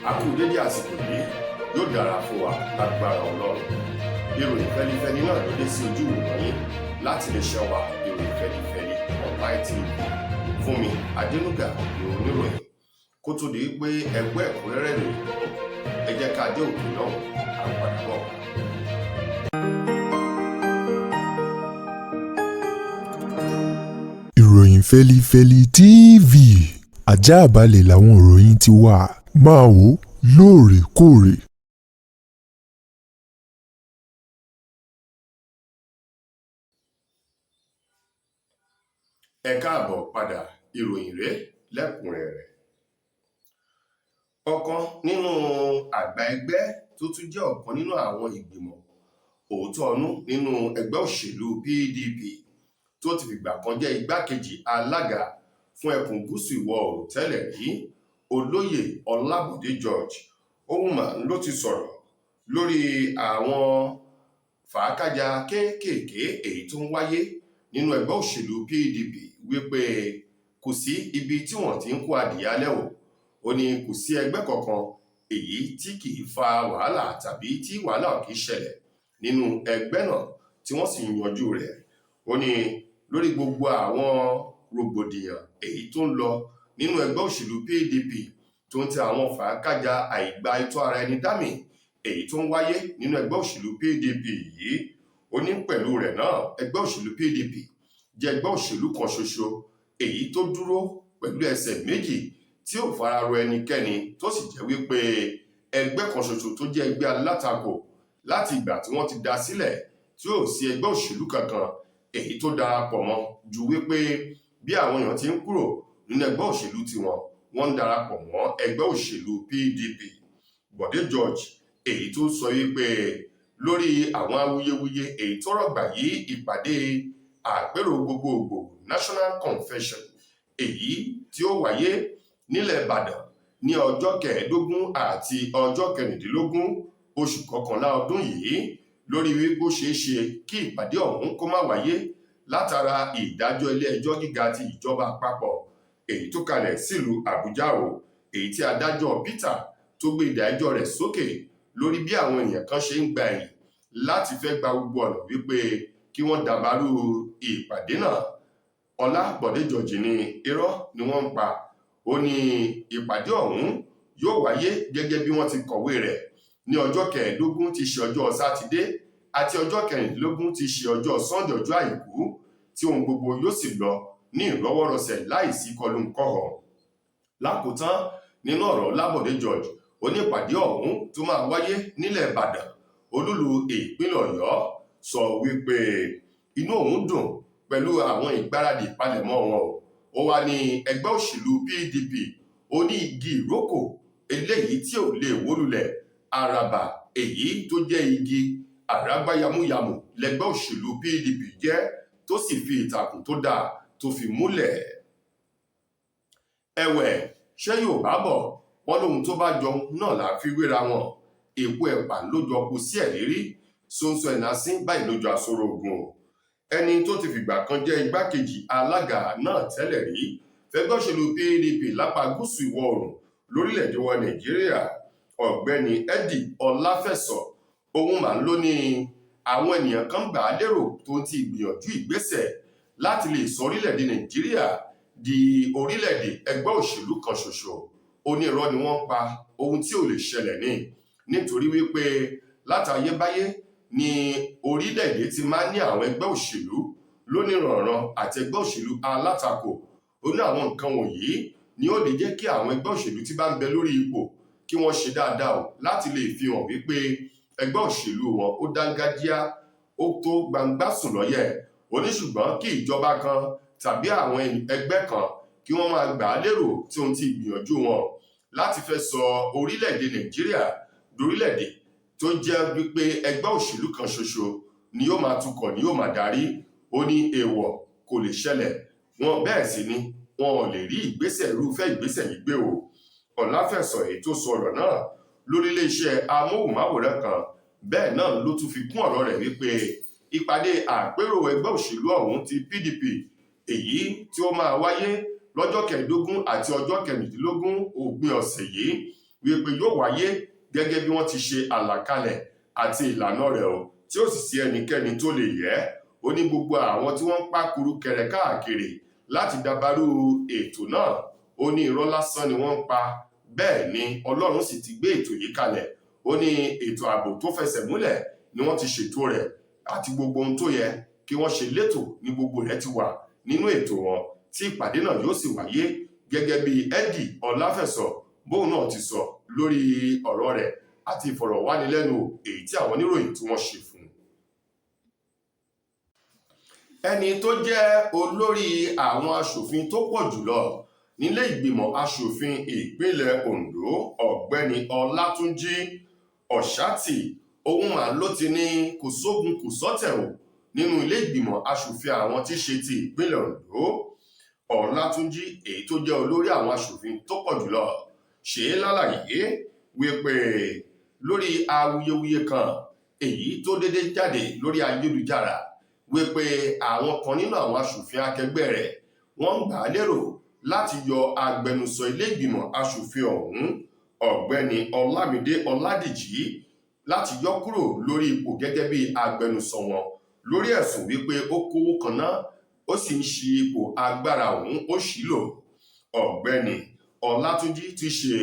A kú dédé àsìkò yìí, yóò dára fún wa lágbára Ọlọ́run. Ìròyìn fẹlifẹli náà ló dé sí ojú ìwòran yín láti lè ṣe wa. Ìròyìn fẹlifẹli Online TV, Fúnmi Adénúgà ní oníròyìn. Kó tó di pé ẹgbẹ́ ẹ̀kúnrẹ́rẹ́ rèé, ẹ jẹ́ ká dé òkè lọ́hùn, à ń padà bọ̀. Ìròyìn Fẹ́lifẹ́li TV, àjààbálẹ̀ làwọn ìròyìn ti wà, máa wò ó lóòrèkóòrè. Ẹ káàbọ̀ padà, ìròyìn rèé lẹ́kùnrẹ́rẹ́. Ọ̀kan nínú àgbà ẹgbẹ́ tó tún jẹ́ ọ̀kan nínú àwọn ìgbìmọ̀ òótọ́ ọnú nínú ẹgbẹ́ òṣèlú PDP, tó ti fìgbà kan jẹ́ igbákejì alága fún ẹkùn gúúsù ìwọ̀ oòrùn tẹ́lẹ̀ rí, Olóyè Ọlábọ̀dé George Ohunma, ló ti sọ̀rọ̀ lórí àwọn fàákájà kéékèèké èyí tó ń wáyé nínú ẹgbẹ́ òṣèlú PDP, wípé kò sí ibi tí wọ́n ti ń kó adìyẹ alẹ́ o. Ó ní kò sí ẹgbẹ́ kankan èyí tí kì í fa wàhálà tàbí tí wàhálà ò kì í ṣẹlẹ̀ nínú ẹgbẹ́ náà tí wọ́n sì ń yanjú rẹ̀. Ó ní lórí gbogbo àwọn rògbòdìyàn èyí tó ń lọ nínú ẹgbẹ́ òṣèlú PDP, tó ń tẹ àwọn fàákájà àìgbà ètò ara ẹni dámì èyí tó ń wáyé nínú ẹgbẹ́ òṣèlú PDP yìí, ó ní pẹ̀lú rẹ̀ náà, ẹgbẹ́ òṣèlú PDP jẹ́ ẹgbẹ́ òṣèlú kan ṣoṣo èyí tó dúró pẹ̀lú ẹsẹ̀ méjì tí ò fararọ ẹnikẹ́ni, tó sì jẹ́ wípé ẹgbẹ́ kan ṣoṣo tó jẹ́ ẹgbẹ́ alátakò láti ìgbà tí wọ́n ti dá sílẹ̀, tí ò sí ẹgbẹ́ òṣèlú kankan èyí tó darapọ̀ mọ́, ju wípé bí àwọn èèyàn ti ń kúrò nínú ẹgbẹ́ òṣèlú tiwọn, wọ́n ń darapọ̀ mọ́ ẹgbẹ́ òṣèlú PDP. Bọ̀dé George èyí tó sọ wípé lórí àwọn awuyewuye èyí tó rọ̀gbà yí ìpàdé àpérò gbogbogbò, National Convention, èyí tí ó wáyé nílẹ̀ Ìbàdàn ní ọjọ́ 15 àti ọjọ́ 16 oṣù kọkànlá ọdún yìí, lórí wípé ó ṣeé ṣe kí ìpàdé ọ̀hún kó má wáyé látara ìdájọ́ ilé ẹjọ́ gíga ti ìjọba àpapọ̀ èyí tó kalẹ̀ sílùú Àbújá o, èyí tí adájọ́ Peter tó gbé ìdájọ́ rẹ̀ sókè lórí bí àwọn èèyàn kan ṣe ń gba ẹ̀yìn láti fẹ́ gba gbogbo ọ̀nà wípé kí wọ́n dàbàrú ìpàdé náà. Ọlábọ̀dé George ní irọ́ ni wọ́n ń pa. Ó ní ìpàdé ọ̀hún yóò wáyé gẹ́gẹ́ bí wọ́n ti kọ̀wé rẹ̀ ní ọjọ́ 15 tí ṣe ọjọ́ Sátidé àti ọjọ́ 16 tí ṣe ọjọ́ Sunday, ọjọ́ Àìkú, tí ohun gbogbo yóò sì lọ ní ìrọwọ́rọsẹ̀ láìsí kọlùńkọ̀họ̀. Lákòótán nínú ọ̀rọ̀ Ọlábọ̀dé George, ó ní ìpàdé ọ̀hún tó máa wáyé nílẹ̀ Ìbàdàn, olúlu ìpínlẹ̀ Ọ̀yọ́, sọ wípé inú òun dùn pẹ̀lú àwọn ìgbáradì ìpalẹ̀mọ́ wọn o. Ó wà ní ẹgbẹ́ òṣèlú PDP, ó ní igi ìrókò eléyìí tí ò lè wó lulẹ̀, àràbà èyí tó jẹ́ igi àrágbáyamúyamù lẹgbẹ́ òṣèlú PDP jẹ́, tó sì fi ìtàkùn tó dáa tó fi múlẹ̀. Ẹ̀wẹ̀, ṣé Yorùbá bọ̀ wọ́n lóhun tó bá jọ náà là á fi wéra wọn. Èpo ẹ̀pà ló jọ kù sí ẹ̀ lérí, ṣóńṣó ẹ̀nà sín báyìí lójú àsọ̀rọ̀ ogun o. Ẹni tó ti fìgbà kan jẹ́ igbákejì alága náà tẹ́lẹ̀ rí fẹgbẹ́ òṣèlú PDP lápá gúúsù ìwọ̀ oòrùn lórílẹ̀‐èdè wa Nàìjíríà, Ọ̀gbẹ́ni Eddie Ọláfẹ̀sọ, òun mà ń lò ní àwọn ènìyàn kan gbà á lérò tó ti gbìyànjú ìgbésẹ̀ láti lè sọ orílẹ̀-èdè Nàìjíríà di orílẹ̀-èdè ẹgbẹ́ òṣèlú kan ṣoṣo. Ó ní irọ́ ni wọ́n ń pa, ohun tí ò lè ṣẹlẹ̀ ní, nítorí wípé látayébáyé ni orílẹ̀-èdè ti máa ń ní àwọn ẹgbẹ́ òṣèlú lóníranran àti ẹgbẹ́ òṣèlú alátakò. Ó ní àwọn nǹkan wọ̀nyí ni ó lè jẹ́ kí àwọn ẹgbẹ́ òṣèlú tí bá ń bẹ lórí ipò kí wọ́n ṣe dáadáa o, láti lè fi hàn wípé ẹgbẹ́ òṣèlú wọn ó dángájíá, ó tó gbangba sùn lọ́yẹ̀. Ó ní ṣùgbọ́n kí ìjọba kan tàbí àwọn ẹgbẹ́ kan kí wọ́n máa gbà á lérò tí ohun ti ìgbìyànjú wọn láti fẹ́ sọ orílẹ̀-èdè Nàìjíríà dorílẹ̀-èdè tó jẹ́ wípé ẹgbẹ́ òṣèlú kan ṣoṣo ni yóò máa tukọ̀, ni yóò máa darí, ó ní èèwọ̀, kò lè ṣẹlẹ̀. Wọn bẹ́ẹ̀ sì ni wọn ò lè rí ìgbésẹ̀ irúfẹ́ ìgbésẹ̀ yìí gbé o. Ọ̀làfẹ̀sọ̀ èyí tó sọ ọ̀rọ̀ náà lórí iléeṣẹ́ amóhùnmáwòrán kan, bẹ́ẹ̀ náà ló tún fi kún ọ̀rọ̀ rẹ̀ wípé ìpàdé àpérò ẹgbẹ́ òṣèlú ọ̀hún ti PDP èyí tí ó máa wáyé lọ́jọ́ 15 àti ọjọ́ 16 òpin ọ̀sẹ̀ yìí, Wípé yóò wáyé gẹ́gẹ́ bí wọ́n ti ṣe àlàkalẹ̀ àti ìlànà rẹ̀ o, tí ó sì sí ẹnikẹ́ni tó lè yẹ̀. Ó ní gbogbo àwọn tí wọ́n ń pákuru kẹrẹ káàkiri láti dabarú ètò náà, ó ní irọ́ lásán ni wọ́n ń pa. Bẹ́ẹ̀ ni Ọlọ́run sì ti gbé ètò yìí kalẹ̀. Ó ní ètò ààbò tó fẹsẹ̀ múlẹ̀ ni wọ́n ti ṣètò rẹ̀, àti gbogbo ohun tó yẹ kí wọ́n ṣe létò ní gbogbo rẹ̀ ti wà nínú ètò wọn, tí ìpàdé náà yóò sì wáyé gẹ́gẹ́ bí Eddie Ọláfẹ̀sọ bóun náà ti sọ lórí ọ̀rọ̀ rẹ̀ àti ìfọ̀rọ̀wánilẹ́nuwò èyí tí àwọn oníròyìn tí wọ́n ṣe fún un. Ẹni tó jẹ́ olórí àwọn aṣòfin tó pọ̀ jùlọ nílé ìgbìmọ̀ aṣòfin ìpínlẹ̀ Ondo, Ọ̀gbẹ́ni Ọlátúnjí Ọ̀ṣátì, òun mà ló ti ní kò sógun kò sọ́tẹ̀ o nínú ilé ìgbìmọ̀ aṣòfin àwọn tí ṣe ti ìpínlẹ̀ Ondo. Ọlátúnjí, èyí tó jẹ́ olórí àwọn aṣòfin tó pọ̀ jùlọ, ṣe é lálàyé wípé lórí awuyewuye kan èyí tó dédé jáde lórí ayélujára wípé àwọn kan nínú àwọn aṣòfin akẹgbẹ́ rẹ̀ wọ́n ń gbà á lérò láti yọ agbẹnusọ ilé ìgbìmọ̀ aṣòfin ọ̀hún, Ọ̀gbẹ́ni Ọlámídé Ọládìjí, láti yọ kúrò lórí ipò gẹ́gẹ́ bí agbẹnusọ wọn lórí ẹ̀sùn wípé ó kówó kan ná, ó sì ń ṣi ipò agbára ọ̀hún ó ṣì lò. Ọ̀gbẹ́ni Ọlátúnjí ti ṣe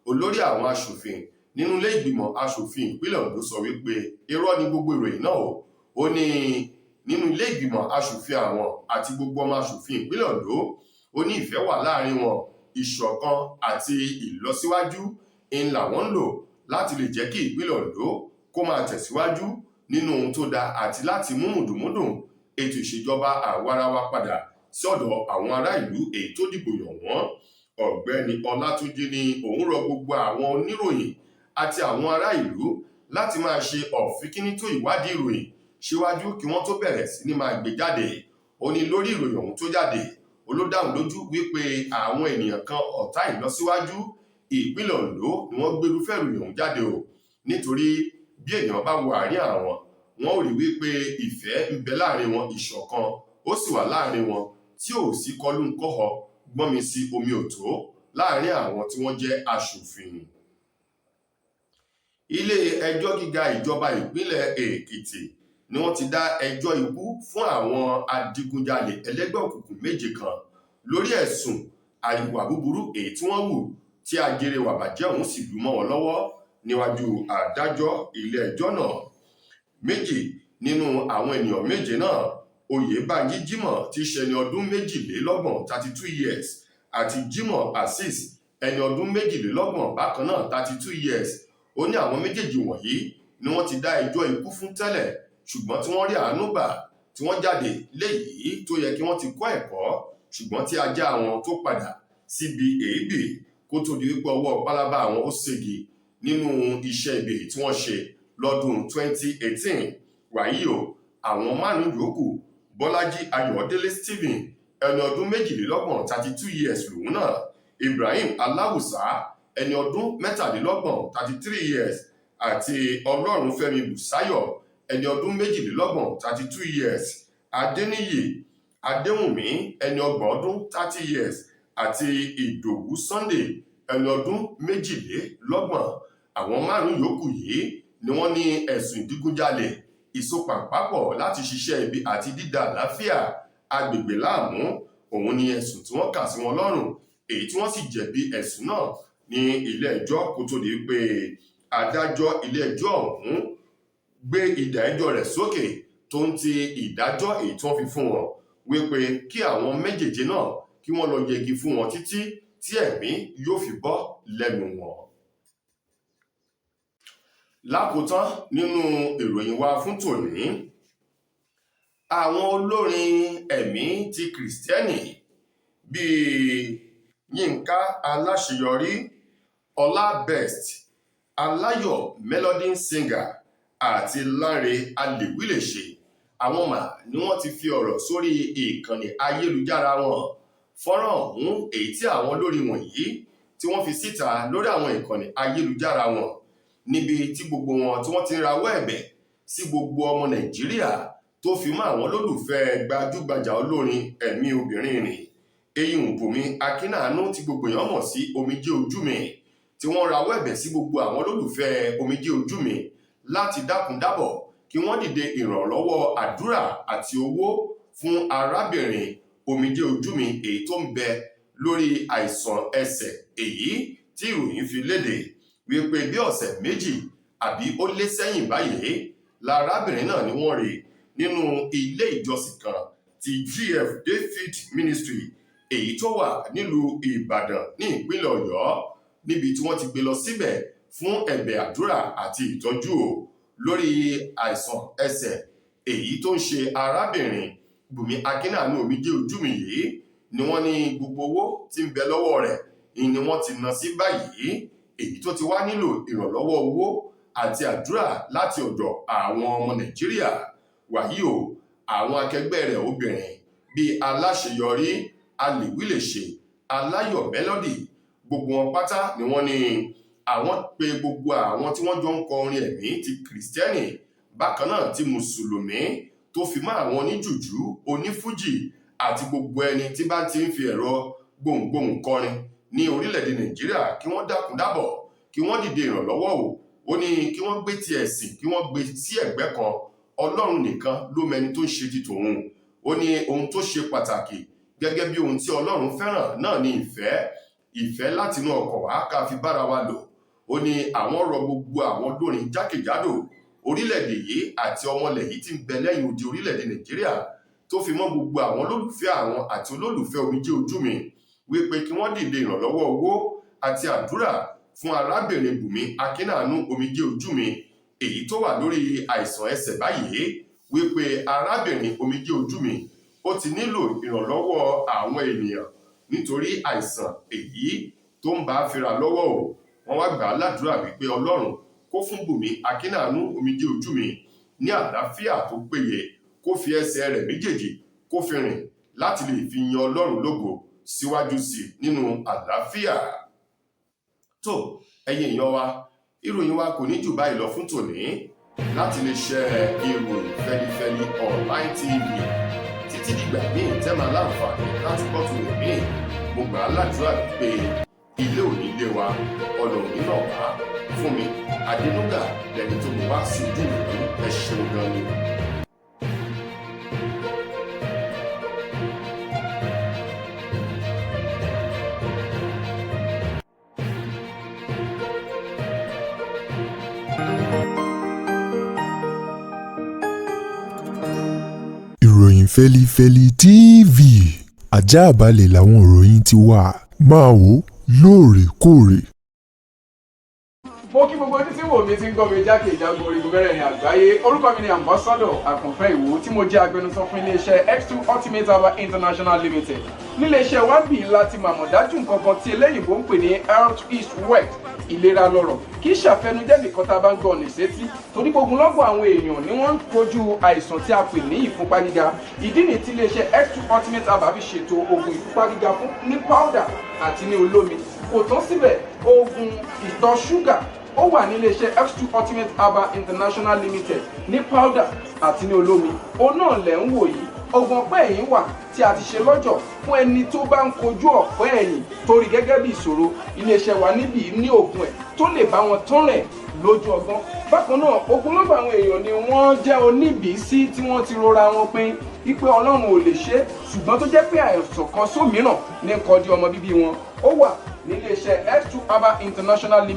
olórí àwọn aṣòfin nínú ilé ìgbìmọ̀ aṣòfin ìpínlẹ̀ Ondo sọ wípé irọ́ ni gbogbo ìròyìn náà o. Ó ní nínú ilé ìgbìmọ̀ aṣòfin àwọn àti gbogbo ọmọ aṣòfin ìpínlẹ̀ Ondo, ó ní ìfẹ́ wà láàrin wọn, ìṣọ̀kan àti ìlọsíwájú ń làwọn ń lò láti lè jẹ́ kí ìpínlẹ̀ Ondo kó máa tẹ̀síwájú nínú ohun tó dáa àti láti mú mùdùnmúdùn ètò ìṣèjọba àwarawa padà sí ọ̀dọ̀ àwọn ará ìlú èyí tó dìbò yàn wọ́n. Ọ̀gbẹ́ni Ọlátúnjí ní òun rọ gbogbo àwọn oníròyìn àti àwọn ará ìlú láti máa ṣe ọ̀fínkínní tó ìwádìí ìròyìn síwájú kí wọ́n tó bẹ̀rẹ̀ sí ní máa gbé jáde. Ó ní lórí ìròyìn ọ̀hún tó jáde, ó ló dáhùn lójú wípé àwọn ènìyàn kan ọ̀tá ìlọsíwájú ìpínlẹ̀ Ondo ni wọ́n gbérúfẹ́ ìròyìn ọ̀hún jáde o, nítorí bí ènìyàn bá wo àárín àwọn, wọn ò rí wípé ìfẹ́ ń bẹ láàrin wọn, ìṣọ̀kan ó sì wà láàrin wọn tí ò sí kọlù ń kọ́họ gbọ́nmi sí omi òtó láàrin àwọn tí wọ́n jẹ́ aṣòfin. Ilé ẹjọ́ gíga ìjọba ìpínlẹ̀ Èkìtì ni wọ́n ti dá ẹjọ́ ikú fún àwọn adigunjalè ẹlẹ́gbẹ́ òkùnkùn 7 kan lórí ẹ̀sùn àìwà búburú èyí tí wọ́n hù tí ajere wàbàjẹ́ ọ̀hún sì lù mọ́ wọn lọ́wọ́ níwájú adájọ́ ilé ẹjọ́ náà. 2 nínú àwọn ènìyàn 7 náà, Oyèbánjí Jimoh tí ṣe ẹni ọdún 22, 32 years, àti Jimoh Azeez, ẹni ọdún 22 bákan náà, 32 years. Ó ní àwọn méjèèjì wọ̀nyí ni wọ́n ti dá ẹjọ́ ikú fún tẹ́lẹ̀, ṣùgbọ́n tí wọ́n rí àánú gbà tí wọ́n jáde léyìí tó yẹ kí wọ́n ti kọ́ ẹ̀kọ́, ṣùgbọ́n tí ajá wọn tó padà síbi èébì kó tó di wípé ọwọ́ pálábá àwọn ó ségi nínú iṣẹ́ ibi tí wọ́n ṣe lọ́dún 2018. Wàyí o, àwọn 5 yòókù, Bọ́lájí Ayọ̀délé Stephen, ẹni ọdún 22, 32 years lòun náà, Ibrahim Aláwùsá, ẹni ọdún 33, 33 years, àti Ọlọ́runfẹ́mi Bùsáyọ̀, ẹni ọdún 22, 32 years, Adéníyì Adéwùnmí, ẹni 30 ọdún, 30 years, àti Ìdòwú Sunday, ẹni ọdún 22. Àwọn 5 yòókù yìí ni wọ́n ní ẹ̀sùn ìdígunjalè, ìsopàǹpàpọ̀ láti ṣiṣẹ́ ibi àti dídá àlàáfíà agbègbè láàmú. Òun ni ẹ̀sùn tí wọ́n kà sí wọn lọ́rùn, èyí tí wọ́n sì jẹ̀bi ẹ̀sùn náà ní ilé ẹjọ́ kó tó di pé adájọ́ ilé ẹjọ́ ọ̀hún gbé idà ẹjọ́ rẹ̀ sókè tó ń ti ìdájọ́ èyí tí wọ́n fi fún wọn wípé kí àwọn méjèèjì náà kí wọ́n lọ yẹgi fún wọn títí tí ẹ̀mí yóò fi bọ́ lẹ́nu wọn. Lákòótán nínú ìròyìn wa fún tòní, àwọn olórin ẹ̀mí ti Kìrìsìtẹ́nì bíi Yínká Aláṣeyọrí, Ọlá Best, Aláyọ̀ Melody Singer àti Lánre Alèwílèṣe, àwọn mà ni wọ́n ti fi ọ̀rọ̀ sórí ìkànnì ayélujára wọn. Fọ́nrán ọ̀hún èyí tí àwọn olórin wọ̀nyí tí wọ́n fi síta lórí àwọn ìkànnì ayélujára wọn, níbi tí gbogbo wọn tí wọ́n ti ń rawọ́ ẹ̀bẹ̀ sí gbogbo ọmọ Nàìjíríà tó fi mọ́ àwọn olólùfẹ́ gbajúgbajà olórin ẹ̀mí obìnrin nì Eyín Bùnmi Akínàánú tí gbogbo èèyàn mọ̀ sí Omijé Ojú Mi, tí wọ́n rawọ́ ẹ̀bẹ̀ sí gbogbo àwọn olólùfẹ́ Omijé Ojú Mi láti dákun dábọ̀ kí wọ́n dìde ìrànlọ́wọ́ àdúrà àti owó fún arábìnrin Omijé Ojú Mi èyí tó ń bẹ lórí àìsàn ẹsẹ̀, èyí tí ìròyìn fi léde wípé bí ọ̀sẹ̀ méjì àbí ó lé sẹ́yìn báyìí lárábìnrin náà ni wọ́n rí nínú ilé ìjọsìn kan ti GF David Ministry èyí tó wà nílùú Ìbàdàn ní ìpínlẹ̀ Ọ̀yọ́, níbi tí wọ́n ti gbé lọ síbẹ̀ fún ẹ̀bẹ̀ àdúrà àti ìtọ́jú o lórí àìsàn ẹsẹ̀ èyí tó ń ṣe arábìnrin Bùnmi Akínàánú Omijé Ojú Mi yìí ni wọ́n ní gbogbo owó tí ń bẹ lọ́wọ́ rẹ̀ ni wọ́n ti ná sí báyìí, èyí tó ti wá nílò ìrànlọ́wọ́ owó àti àdúrà láti ọ̀dọ̀ àwọn ọmọ Nàìjíríà. Wàyí o, àwọn akẹgbẹ́ rẹ̀ obìnrin bíi Aláṣeyọrí, Alèwílèṣe, Aláyọ̀ Melody, gbogbo wọn pátá ni wọ́n ní àwọn pe gbogbo àwọn tí wọ́n jọ ń kọ orin ẹ̀mí ti Kìrìsìtẹ́nì, bákan náà ti Mùsùlùmí, tó fi mọ́ àwọn oníjùjú, onífújì àti gbogbo ẹni tí bá ti ń fi ẹ̀rọ gbohùngbohùn kọrin ní orílẹ̀-èdè Nàìjíríà kí wọ́n dákun dábọ̀ kí wọ́n dìde ìrànlọ́wọ́ o. Ó ní kí wọ́n gbé ti ẹ̀sìn kí wọ́n gbé sí ẹ̀gbẹ́ kan, Ọlọ́run nìkan ló mẹni tó ń ṣe ti tòun. Ó ní ohun tó ṣe pàtàkì gẹ́gẹ́ bí ohun tí Ọlọ́run fẹ́ràn náà ní ìfẹ́, ìfẹ́ látinú ọkàn wá ká fi bára wa lò. Ó ní àwọn rọ gbogbo àwọn olórin jákèjádò orílẹ̀-èdè yìí àti ọmọlẹ̀ yìí tí ń bẹ lẹ́yìn odi orílẹ̀-èdè Nàìjíríà tó fi mọ́ gbogbo àwọn olólùfẹ́ àwọn àti olólùfẹ́ Omijé Ojú Mi wípé kí wọ́n dìde ìrànlọ́wọ́ owó àti àdúrà fún arábìnrin Bùnmi Akínàánú Omijé Ojú Mi èyí tó wà lórí àìsàn ẹsẹ̀ báyìí, wípé arábìnrin Omijé Ojú Mi ó ti nílò ìrànlọ́wọ́ àwọn ènìyàn nítorí àìsàn èyí tó ń bá fira lọ́wọ́ o. Wọ́n wá gbà á ládùúrà wípé Ọlọ́run kó fún Bùnmi Akínàánú Omijé Ojú Mi ní àlàáfíà tó péye, kó fi ẹsẹ̀ rẹ̀ méjèèjì kó fi rìn láti lè fi yan Ọlọ́run lógo síwájú sí nínú àlàáfíà. Tó ẹ̀yin èèyàn wa, ìròyìn wa kò ní jù báyìí lọ fún tòní láti lè ṣe ìròyìn Fẹ́lifẹ́li Online TV. Títí dìgbà míì tẹ́ máa láǹfààní láti gbọ́ tó rẹ̀ míì, mo gbà á ládùúrà pé ilé ò ní lé wa, ọ̀nà ò ní nà wá. Fún mi Adénúgà lẹni tó mú wá sí ojú ìlú, ẹ ṣeun gan ni. Ìròyìn Fẹ́lifẹ́li TV àjààbálẹ̀ làwọn ìròyìn ti wà, máa wò lóòrèkóòrè. Mo kí gbogbo ojú tí wò mí tí ń gbọ́ mi jákèjádò orígun mẹ́rẹ̀ẹ̀rin àgbáyé. Orúkọ mi ni Ambassador Àkànfẹ́ Ìwò tí mo jẹ́ agbẹnusọ fún iléeṣẹ́ X2 Ultimate Herbal International Limited. Níléeṣẹ́ wa bí láti màmọ̀ dájú nǹkan kan tí eléyìnbó ń pè ní health is wealth, ìlera lọ́rọ̀, kì í ṣàfẹnujẹ́ nìkan tá a bá ń gbọ́ ọ̀nà ìsétí, torí gbogbo lọ́gbọ̀n àwọn èèyàn ni wọ́n ń kojú àìsàn tí a pè ní ìfúnpá gíga. Ìdí nìyí tí iléeṣẹ́ X2 Ultimate Herbal fi ṣètò oògùn ìfúnpá gíga fún ní powder àti ní olómi. Kò tán síbẹ̀, oògùn ìtọ̀ ṣúgà ó wà ní iléeṣẹ́ X2 Ultimate Herbal International Limited ní powder àti ní olómi. Òun náà lẹ̀ ń wò yìí. Oògùn ọ̀pẹ́ ẹ̀yìn wà tí a ti ṣe lọ́jọ̀ fún ẹni tó bá ń kojú ọ̀pẹ́ ẹ̀yìn torí gẹ́gẹ́ bí ìṣòro. Iléeṣẹ́ wa níbí ní oògùn ẹ̀ tó lè bá wọn tán rẹ̀ lójú ọgbọ́n. Bákan náà, ogunlọ́gọ̀ àwọn èèyàn ni wọ́n jẹ́ oníbìísí tí wọ́n ti rora wọn pin wípé Ọlọ́run ò lè ṣe é, ṣùgbọ́n tó jẹ́ pé àìsàn kan sómìíràn ní nǹkan di ọmọ bíbí wọn. Ó wà níléeṣẹ́ X2 Herbal International Limited.